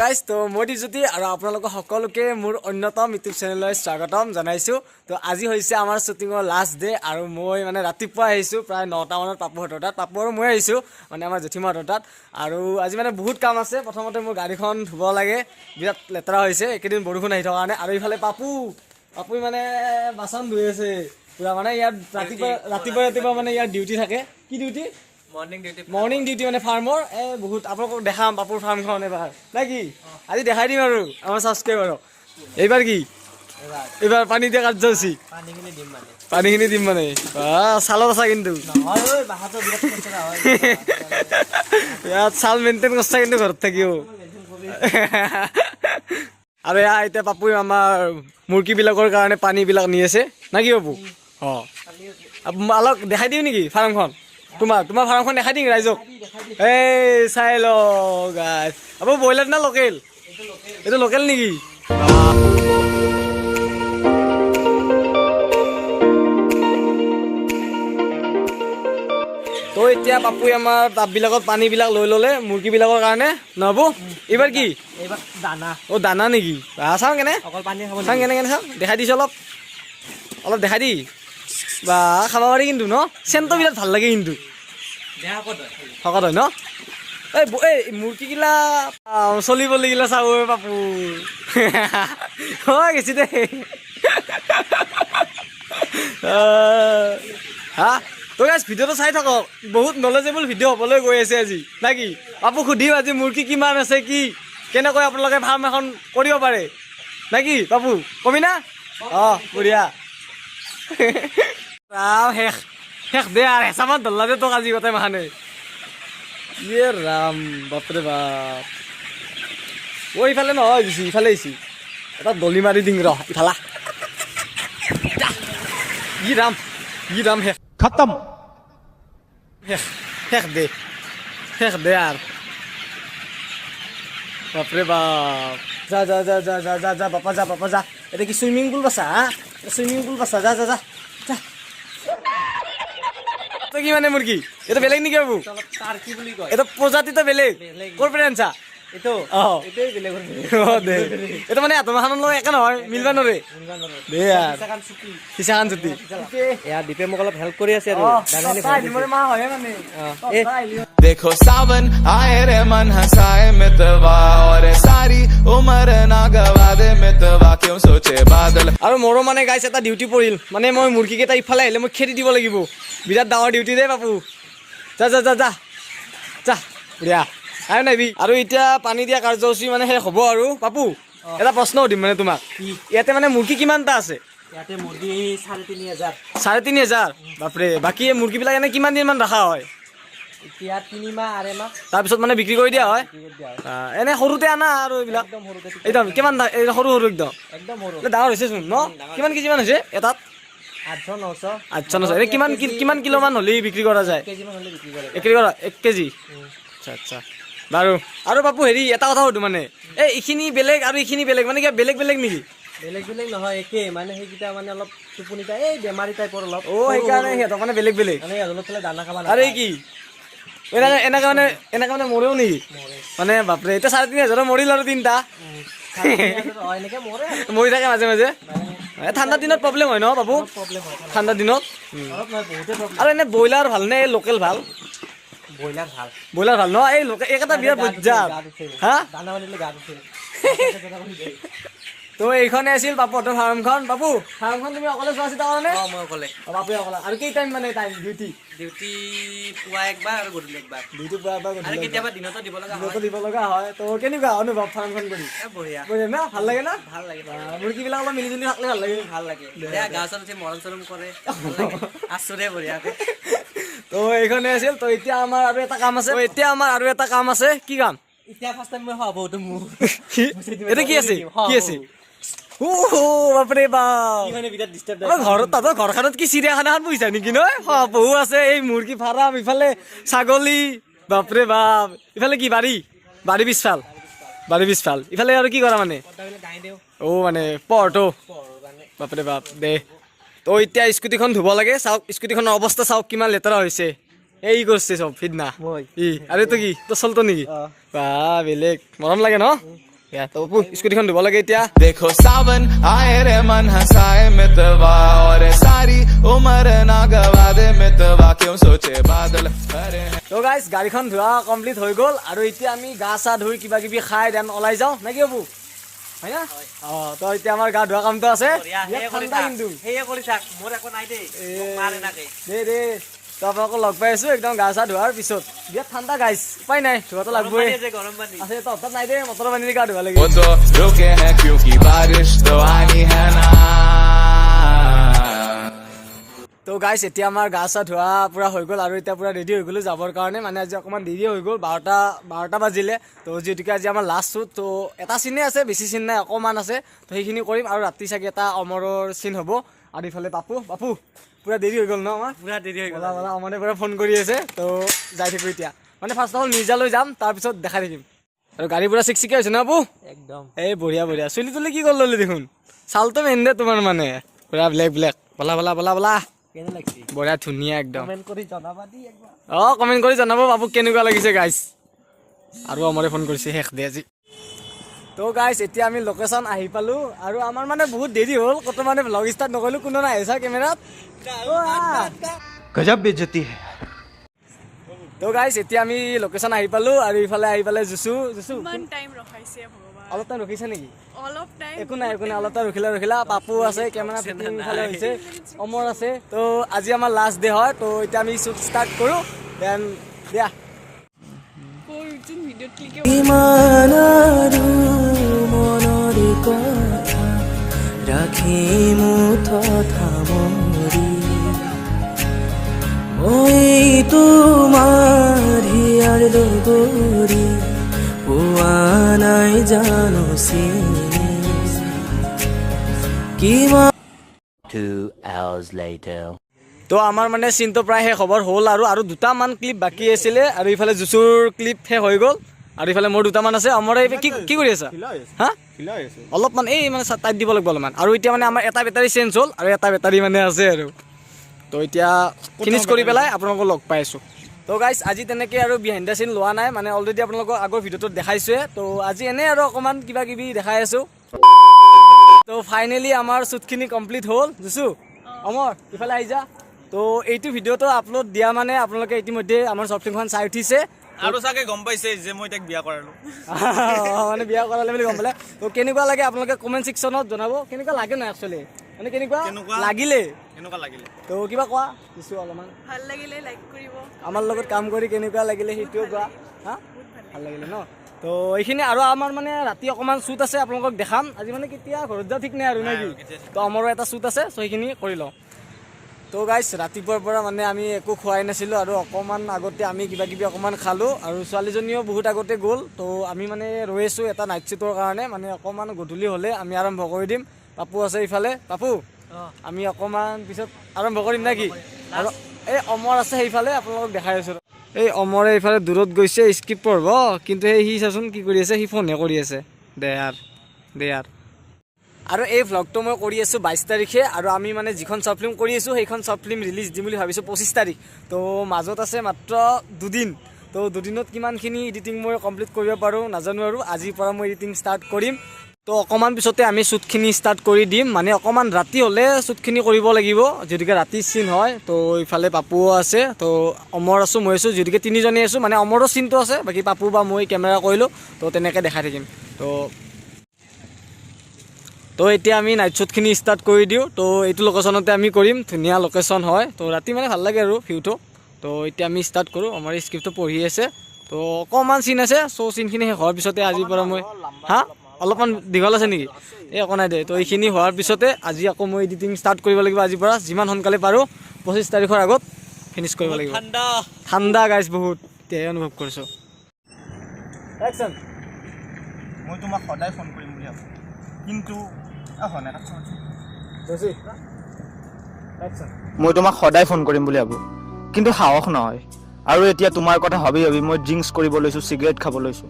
Guys, তো মই দীপজ্যোতি আৰু আপোনালোকক সকলোকে মোৰ অন্যতম ইউটিউব চেনেললৈ স্বাগতম জনাইছোঁ। তো আজি হৈছে আমাৰ শ্বুটিঙৰ লাষ্ট ডে আৰু মই মানে ৰাতিপুৱা আহিছোঁ প্ৰায় 9টামানত পাপুহঁতৰ তাত। পাপু আৰু মই আহিছোঁ মানে আমাৰ জেঠীমাহঁতৰ তাত। আৰু আজি মানে বহুত কাম আছে। প্ৰথমতে মোৰ গাড়ীখন ধুব লাগে, বিৰাট লেতেৰা হৈছে এইকেইদিন বৰষুণ আহি থকাৰ কাৰণে। আৰু ইফালে পাপুই মানে বাচন ধুই আছে পূৰা। মানে ইয়াত ৰাতিপুৱা ৰাতিপুৱা ৰাতিপুৱা মানে ইয়াৰ ডিউটি থাকে। কি duty? Morning duty. Morning duty মানে ফাৰ্মৰ। এই বহুত আপোনালোকক দেখাম পাপুৰ ফাৰ্মখন এবাৰ, নে কি? আজি দেখাই দিম আৰু আমাৰ ছাবস্ক্ৰাইবাৰক। এইবাৰ কি? এইবাৰ পানী দিয়া কাৰ্যসূচী। পানীখিনি দিম মানে। পানীখিনি দিম মানে। ছালত আছা কিন্তু। নহয় ঐ, বাহাটো বিৰাট কচৰা হয়। ইয়াত ছাল মেইনটেইন কৰছা কিন্তু ঘৰত থাকিও। আৰু এয়া এতিয়া পাপুই আমাৰ মুৰ্গীবিলাকৰ কাৰণে পানীবিলাক নি আছে, না কি পাপু? অঁ, অলপ দেখাই দিওঁ নেকি ফাৰ্মখন তোমাৰ? তোমাৰ ফাৰ্মখন দেখাই দিম ৰাইজক। এই চাই ল গাইজ। আপু, ব্ৰইলাৰ না লোকেল? এইটো লোকেল নেকি? তো এতিয়া পাপুই আমাৰ টাববিলাকত পানীবিলাক লৈ ল'লে মুৰ্গীবিলাকৰ কাৰণে, নহ'ব? এইবাৰ কি? এইবাৰ দানা। অ' দানা নেকি? চাওঁ কেনে। অকল পানী খাব। চাওঁ কেনে কেনে, চাওঁ, দেখাই দিছোঁ অলপ অলপ দেখাই দি। বা, খাব পাৰি কিন্তু ন? চেণ্টটো বিৰাট ভাল লাগে কিন্তু। বেয়া ক'ত হয়? শকত হয় ন? এই এই মুৰ্গীগিলা চলিবলগিলা চাওঁ। ঐ পাপু, হয় গেছি দেই। হা, তো গাইজ, ভিডিঅ'টো চাই থাকক। বহুত নলেজেবল ভিডিঅ' হ'বলৈ গৈ আছে আজি, না কি পাপু? সুধিম আজি মুৰ্গী কিমান আছে, কি কেনেকৈ আপোনালোকে ফাৰ্ম এখন কৰিব পাৰে, না কি পাপু? কবি না? অঁ, বঢ়িয়া। ৰাম, শেষ শেষ দে আৰু হেঁচামান ধৰলা দে তোক আজি গোটেই মাখানে। ইয়ে ৰাম, বাপৰে বাপ। অ', ইফালে নহয় বেছি ইফালে আহিছি। এটা দলি মাৰি দিং ৰ ইফালা। ই ৰাম, ই ৰাম, শেষ। खत्म। শেষ শেষ দে, শেষ দে আৰু। বাপৰে বাপ। যা যা যা যা যা যা যা বাপা, যা বাপা, যা। এটা কি চুইমিং পুল বাছা? হা, চুইমিং পুল বাছা? যা যা যা যা। তই কি মানে মুৰ্গী এইটো বেলেগ নেকি বাবু? অলপ টাৰ্কি বুলি কয়। এইটো প্ৰজাতিটো বেলেগ। বেলেগ। ক'ৰ পৰা আনছা? এইটো? অ। এইটোৱে বেলেগৰ। অ দে, এইটো মানে তোমাৰখনৰ লগত একে নহয়, মিলবা নৰে দে আৰু। চুটি। সিচাখান চুটি। এয়া দীপে মোক অলপ হেল্প কৰি আছে আৰু দানাখিনি ভৰাই দিছে। এই देखो सावन आए रे, मन हंसाए मितवा और सारी उम्र ना गवा दे मितवा, क्यों सोचे बादल। আৰু মোৰো মানে গাইছ এটা ডিউটি পৰিল। মানে মই মুৰ্গীকেইটা ইফালে আহিলে মই খেদি দিব লাগিব। বিৰাট ডাঙৰ ডিউটি দেই বাপু। যা যা যা যা যা, বঢ়িয়া, আৰু নাইবি। আৰু এতিয়া পানী দিয়া কাৰ্যসূচী মানে শেষ হ'ব। আৰু পাপু, এটা প্ৰশ্ন সুধিম মানে তোমাক। ইয়াতে মানে মুৰ্গী কিমানটা আছে? ইয়াতে মুৰ্গী 3500। 3500, বাপৰে। বাকী এই মুৰ্গীবিলাক এনে কিমান দিনমান ৰখা হয়? এতিয়া 3 মাহ, 2.5 মাহ। তাৰপিছত মানে বিক্ৰী কৰি দিয়া হয়? বিক্ৰী কৰি দিয়া হয়। এনে সৰুতে আনা আৰু এইবিলাক? একদম সৰুতে। একদম কিমান এই সৰু সৰু একদম? একদম সৰু। এই ডাঙৰ হৈছে চোন ন? কিমান কেজিমান হৈছে এটাত? 800, 900। 800, 900। এনে কিমান কিমান কিলোমান হ'লে বিক্ৰী কৰা যায়? কেজি মান হ'লে বিক্ৰী কৰে। বিক্ৰী কৰা 1 কেজি। আচ্ছা আচ্ছা, বাৰু। আৰু বাপু, হেৰি এটা কথা সুধো। মানে এই এইখিনি বেলেগ আৰু এইখিনি বেলেগ, মানে কিবা বেলেগ বেলেগ নেকি? বেলেগ বেলেগ নহয়, একেই। মানে সেইকেইটা মানে অলপ টোপনি, এই বেমাৰী টাইপৰ অলপ। অ', সেইকাৰণে সিহঁতক মানে বেলেগ বেলেগ। মানে অলপ ফালে দানা খাব। আৰু এই কি এনেকে এনেকে মানে এনেকে মানে মৰেও নেকি? মানে বাপৰে, এতিয়া 3500ৰ মৰিল আৰু তিনিটা। এনেকে মৰে আৰু। মৰি থাকে মাজে মাজে। এই ঠাণ্ডা দিনত প্ৰব্লেম হয় ন বাপু? প্ৰব্লেম হয়। ঠাণ্ডা দিনত। অলপ নহয়, বহুতে প্ৰব্লেম। আৰু এনে ব্ৰইলাৰ ভাল নে এই লোকেল ভাল? ব্ৰইলাৰ ভাল। ব্ৰইলাৰ ভাল ন? এই লোকেল এইকেইটা বিৰাট বজ্জাত। গাত উঠে। হা। দানা পানী দিলে গাত উঠে। তো এইখনে আছিল বাপুহঁতৰ ফাৰ্মখন। বাপু, ফাৰ্মখন তুমি অকলে চোৱা চিতা কৰা নে? অ, মই অকলে। অ, বাপুৱে অকলে। আৰু কেই টাইম মানে টাইম ডিউটি? ডিউটি পুৱা একবাৰ আৰু গধূলি একবাৰ। ডিউটি পুৱা এবাৰ, আৰু গধূলি এবাৰ। কেতিয়াবা দিনতো দিব লগা হয়। দিনতো দিব লগা হয়। তো কেনেকুৱা অনুভৱ ফাৰ্মখন কৰি? এ, বঢ়িয়া। বঢ়িয়া ন? ভাল লাগে না? ভাল লাগে। মুৰ্গীবিলাক অলপ মিলি জুলি থাকিলে ভাল লাগে। ভাল লাগে। এয়া গা চা উঠি মৰম চৰম কৰে, ভাল লাগে। আছো দে বঢ়িয়াকে। তো এইখনে আছিল। তো এতিয়া আমাৰ আৰু এটা কাম আছে। তো এতিয়া আমাৰ আৰু এটা কাম আছে। কি কাম? এতিয়া ফাৰ্ষ্ট টাইম মই খোৱাব মোৰ। কি? এইটো কি আছে? কি আছে? ও বাপৰে বাপ। মানে বিৰাট ডিষ্টাৰ্ব। আমাৰ ঘৰত, তহঁতৰ ঘৰখনত কি চিৰিয়াখানাখন পুহিছা নেকি নহয়? শহাপহু আছে, এই মুৰ্গী ফাৰ্ম, ইফালে ছাগলী, বাপৰে বাপ। ইফালে কি বাৰী? বাৰী পিছফাল, বাৰী পিছফাল। ইফালে আৰু কি কৰা মানে? দাঙি দিওঁ। অ', মানে পৰটো। পঢ়ৰ কাৰণে। বাপৰে বাপ দে। তো এতিয়া স্কুটিখন ধুব লাগে। চাওক, স্কুটিখনৰ অৱস্থা চাওক, কিমান লেতেৰা হৈছে। এই কৰিছে চব সিদিনা। মই। ই আৰু এইটো কি তোৰ চলটো নেকি? অ। বা, বেলেগ মৰম লাগে ন? এয়া তো বাপু, স্কুটিখন ধুব লাগে এতিয়া। देखो सावन आए रे, मन हंसाए मितवा और सारी उम्र ना गवा दे मितवा, क्यों सोचे बादल भरे हैं। তো গাইজ, গাড়ীখন ধোৱা কমপ্লিট হৈ গ'ল আৰু এতিয়া আমি গা চা ধুই কিবা কিবি খাই then ওলাই যাওঁ নে কি বাবু? হয় না? অঁ, তো এতিয়া আমাৰ গা ধোৱা কামটো আছে। বিৰাট ঠাণ্ডা কিন্তু। সেয়ে কৰি থাক, মোৰ একো নাই দেই। মোক মাৰ এনেকে। দে দে। তো আপোনালোকক লগ পাই আছো একদম গা চা ধোৱাৰ পিছত। বিৰাট ঠাণ্ডা গাইজ, উপায় নাই, ধোৱাটো লাগিবই। আছে গৰম পানী। আছে, তহঁত নাই দে, মটৰৰ পানী দি গা ধুব লাগিব। वो तो रुके हैं क्योंकि बारिश तो आनी है ना। তো গাইছ, এতিয়া আমাৰ গা চা ধোৱা পূৰা হৈ গ'ল আৰু এতিয়া পূৰা ৰেডি হৈ গ'লো যাবৰ কাৰণে। মানে আজি অকণমান দেৰি হৈ গ'ল, 12টা বাজিলে। তো যিহেতুকে আজি আমাৰ লাষ্ট শ্বুট, তো এটা চিনে আছে, বেছি চিন নাই, অকণমান আছে। তো সেইখিনি কৰিম আৰু ৰাতি চাগে এটা অমৰৰ চিন হ'ব। আৰু ইফালে পাপু, পাপু, পূৰা দেৰি হৈ গ'ল ন আমাৰ? পুৰা দেৰি হৈ গ'ল। ব'লা ব'লা, অমৰে পূৰা ফোন কৰি আছে। তো যাই থাকোঁ এতিয়া। মানে ফাৰ্ষ্ট অফ অল মিৰ্জালৈ যাম, তাৰপিছত দেখাই থাকিম। আৰু গাড়ী পূৰা চিকচিকীয়া হৈছে ন বাপু? একদম। এই বঢ়িয়া বঢ়িয়া। চুলি তুলি কি কৰি ল'লি দেখোন? ছালটো মেইন দে তোমাৰ, মানে পূৰা ব্লেক ব্লেক। ব'লা ব'লা ব'লা ব'লা। কেনে লাগছি? বঢ়িয়া, ধুনীয়া একদম। কমেণ্ট কৰি জনাবা দি একবাৰ। অঁ, কমেণ্ট কৰি জনাব বাবুক কেনেকুৱা লাগিছে গাইজ। আৰু অমৰে ফোন কৰিছে, শেষ দে আজি। তো গাইজ, এতিয়া আমি লোকেশ্যন আহি পালোঁ আৰু আমাৰ মানে বহুত দেৰি হ'ল, ক'তো মানে ভ্লগ ষ্টাৰ্ট নকৰিলোঁ। কোনো নাই চা কেমেৰাত। गजब बेइज्जती है। তো গাইজ, এতিয়া আমি লোকেশ্যন আহি পালোঁ আৰু ইফালে আহি পালে জুচু, জুচু। ইমান টাইম ৰখাইছে ভগৱান। অলপ টাইম ৰখিছে নেকি? অলপ টাইম। একো নাই, একো নাই, অলপ টাইম ৰখিলা ৰখিলা। পাপু আছে, কেমেৰা ফিটিং ইফালে হৈছে, অমৰ আছে। তো আজি আমাৰ লাষ্ট ডে হয়। তো এতিয়া আমি শ্বুট ষ্টাৰ্ট কৰোঁ then দিয়া। কোন ভিডিঅ'ত ক্লিক ইমান আৰু মনৰে কথা ৰাখি মুঠত সামৰি, মই তোমাৰ হিয়াৰ লগৰী, পোৱা নাই জানো চিনি কিমান। 2 hours later. তো আমাৰ মানে চিনটো প্ৰায় শেষ হ'বৰ হ'ল আৰু দুটামান ক্লিপ বাকী আছিলে। আৰু ইফালে জুচুৰ ক্লিপ শেষ হৈ গ'ল আৰু ইফালে মোৰ দুটামান আছে। অমৰে এই কি কি কৰি আছা? হা, অলপমান এই মানে টাইট দিব লাগিব অলপমান। আৰু এতিয়া মানে আমাৰ এটা বেটাৰী চেঞ্জ হ'ল আৰু এটা বেটাৰী মানে আছে আৰু। তো এতিয়া ফিনিছ কৰি পেলাই আপোনালোকক লগ পাই আছোঁ। তো গাইজ, আজি তেনেকৈ আৰু বিহাইণ্ড the চিন লোৱা নাই, মানে অলৰেডি আপোনালোকক আগৰ ভিডিঅ'টোত দেখাইছোৱে। তো আজি এনেই আৰু অকণমান কিবা কিবি দেখাই আছোঁ। তো ফাইনেলি আমাৰ শ্বুটখিনি কমপ্লিট হ'ল। জুচু, অমৰ, ইফালে আহি যা। তো এইটো ভিডিঅ'টো আপলোড দিয়া মানে আপোনালোকে ইতিমধ্যে আমাৰ শ্বৰ্ট ফিল্মখন চাই উঠিছে। আৰু চাগে গম পাইছে যে মই তাইক বিয়া কৰালো। মানে বিয়া কৰালে বুলি গম পালে। তো কেনেকুৱা লাগে আপোনালোকে কমেণ্ট ছেকশ্যনত জনাব। কেনেকুৱা লাগে নাই একচুৱেলি, মানে কেনেকুৱা কেনেকুৱা? লাগিলে? কেনেকুৱা লাগিলে? তো কিবা কোৱা কিছু অলপমান। ভাল লাগিলে লাইক কৰিব। আমাৰ লগত কাম কৰি কেনেকুৱা লাগিলে সেইটোও কোৱা। হা, ভাল লাগিলে ন? তো এইখিনি। আৰু আমাৰ মানে ৰাতি অকণমান শ্বুট আছে, আপোনালোকক দেখাম। আজি মানে কেতিয়া ঘৰত যাওঁ ঠিক নাই আৰু, নে কি? তো আমাৰো এটা শ্বুট আছে, চ' সেইখিনি কৰি লওঁ। তো গাইছ, ৰাতিপুৱাৰ পৰা মানে আমি একো খোৱাই নাছিলোঁ আৰু অকণমান আগতে আমি কিবা কিবি অকণমান খালোঁ আৰু ছোৱালীজনীও বহুত আগতে গ'ল। তো আমি মানে ৰৈ আছোঁ এটা নাইট শ্বুটৰ কাৰণে, মানে অকণমান গধূলি হ'লে আমি আৰম্ভ কৰি দিম। পাপু আছে ইফালে। পাপু, আমি অকণমান পিছত আৰম্ভ কৰিম নে কি? আৰু এই অমৰ আছে সেইফালে, আপোনালোকক দেখাই আছোঁ। এই অমৰে এইফালে দূৰত গৈছে স্ক্ৰিপ্ট পঢ়ব, কিন্তু সেই সি চাচোন কি কৰি আছে, সি ফোনহে কৰি আছে। দে আৰ দে আৰ। আৰু এই ভ্লগটো মই কৰি আছোঁ 22 তাৰিখে আৰু আমি মানে যিখন শ্বৰ্ট ফিল্ম কৰি আছোঁ, সেইখন শ্বৰ্ট ফিল্ম ৰিলিজ দিম বুলি ভাবিছোঁ 25 তাৰিখ। তো মাজত আছে মাত্ৰ দুদিন। তো দুদিনত কিমানখিনি এডিটিং মই কমপ্লিট কৰিব পাৰোঁ নাজানো আৰু আজিৰ পৰা মই এডিটিং ষ্টাৰ্ট কৰিম। তো অকণমান পিছতে আমি শ্বুটখিনি ষ্টাৰ্ট কৰি দিম, মানে অকণমান ৰাতি হ'লে শ্বুটখিনি কৰিব লাগিব, যিহেতুকে ৰাতি চিন হয়। তো ইফালে পাপুও আছে, তো অমৰ আছোঁ, মই আছোঁ, যিহেতুকে তিনিজনেই আছোঁ। মানে অমৰো চিনটো আছে, বাকী পাপু বা মই কেমেৰা কৰিলোঁ। তো তেনেকৈ দেখাই থাকিম। তো এতিয়া আমি নাইট শ্বুটখিনি ষ্টাৰ্ট কৰি দিওঁ। তো এইটো লোকেশ্যনতে আমি কৰিম, ধুনীয়া লোকেশ্যন হয়। তো ৰাতি মানে ভাল লাগে আৰু ভিউটো। তো এতিয়া আমি ষ্টাৰ্ট কৰোঁ। আমাৰ স্ক্ৰিপ্টটো পঢ়ি আছে। তো অকণমান চিন আছে, চ' চিনখিনি শেষ হোৱাৰ পিছতে আজিৰ পৰা মই, হা, অলপমান দীঘল আছে নেকি? এই একো নাই দে। তো এইখিনি হোৱাৰ পিছতে আজি আকৌ মই এডিটিং ষ্টাৰ্ট কৰিব লাগিব। আজিৰ পৰা যিমান সোনকালে পাৰোঁ 25 তাৰিখৰ আগত ফিনিছ কৰিব লাগিব। ঠাণ্ডা। ঠাণ্ডা গাইছ বহুত, এতিয়াহে অনুভৱ কৰিছোঁ। একশ্যন। মই তোমাক সদায় ফোন কৰিম বুলি ভাবোঁ, কিন্তু হোৱা নাই। একশ্যন। মই তোমাক সদায় ফোন কৰিম বুলি ভাবোঁ, কিন্তু সাহস নহয়। আৰু এতিয়া তোমাৰ কথা ভাবি ভাবি মই ড্ৰিংকছ কৰিব লৈছোঁ, চিগাৰেট খাব লৈছোঁ।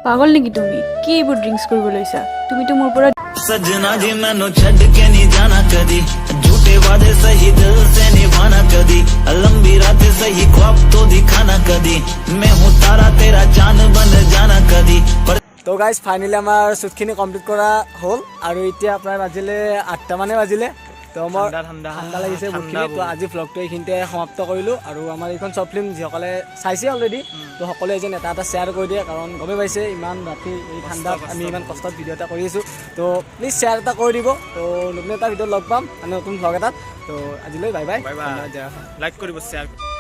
পাগল নেকি তুমি? কি এইবোৰ ড্ৰিংকছ কৰিব লৈছা? তুমিতো মোৰ পৰা ਸੱਜਣਾ ਜੀ, ਮੈਨੂੰ ਛੱਡ ਕੇ ਨਹੀਂ ਜਾਣਾ ਕਦੀ, ਝੂਠੇ ਵਾਦੇ ਸਹੀ ਦਿਲ ਸੇ ਨਿਭਾਣਾ ਕਦੀ, ਲੰਬੀ ਰਾਤ ਸਹੀ ख्वाब तो दिखाना कदी, मैं हूँ तारा तेरा चांद बन जाना कदी पर। তো গাইজ, ফাইনেলি আমাৰ শ্বুটখিনি কমপ্লিট কৰা হ'ল আৰু এতিয়া প্ৰায় বাজিলে 8টামানে বাজিলে। তো মোৰ ঠাণ্ডা, ঠাণ্ডা। ঠাণ্ডা লাগিছে ঠাণ্ডা বহুতখিনি। তো বহুত। আজি ভ্লগটো এইখিনিতে সমাপ্ত কৰিলোঁ। আৰু আমাৰ এইখন শ্বৰ্ট ফিল্ম যিসকলে চাইছে অলৰেডি, তো সকলোৱে যেন এটা এটা শ্বেয়াৰ কৰি দিয়ে, কাৰণ গমেই পাইছে ইমান ৰাতি এই ঠাণ্ডাত আমি ইমান কষ্টত ভিডিঅ' এটা কৰি আছোঁ। তো প্লিজ শ্বেয়াৰ এটা কৰি দিব। তো নতুন এটা ভিডিঅ'ত লগ পাম, মানে নতুন ভ্লগ এটাত। তো আজিলৈ বাই বাই। Bye bye. ধন্যবাদ, জয় অসম। লাইক কৰিব, শ্বেয়াৰ।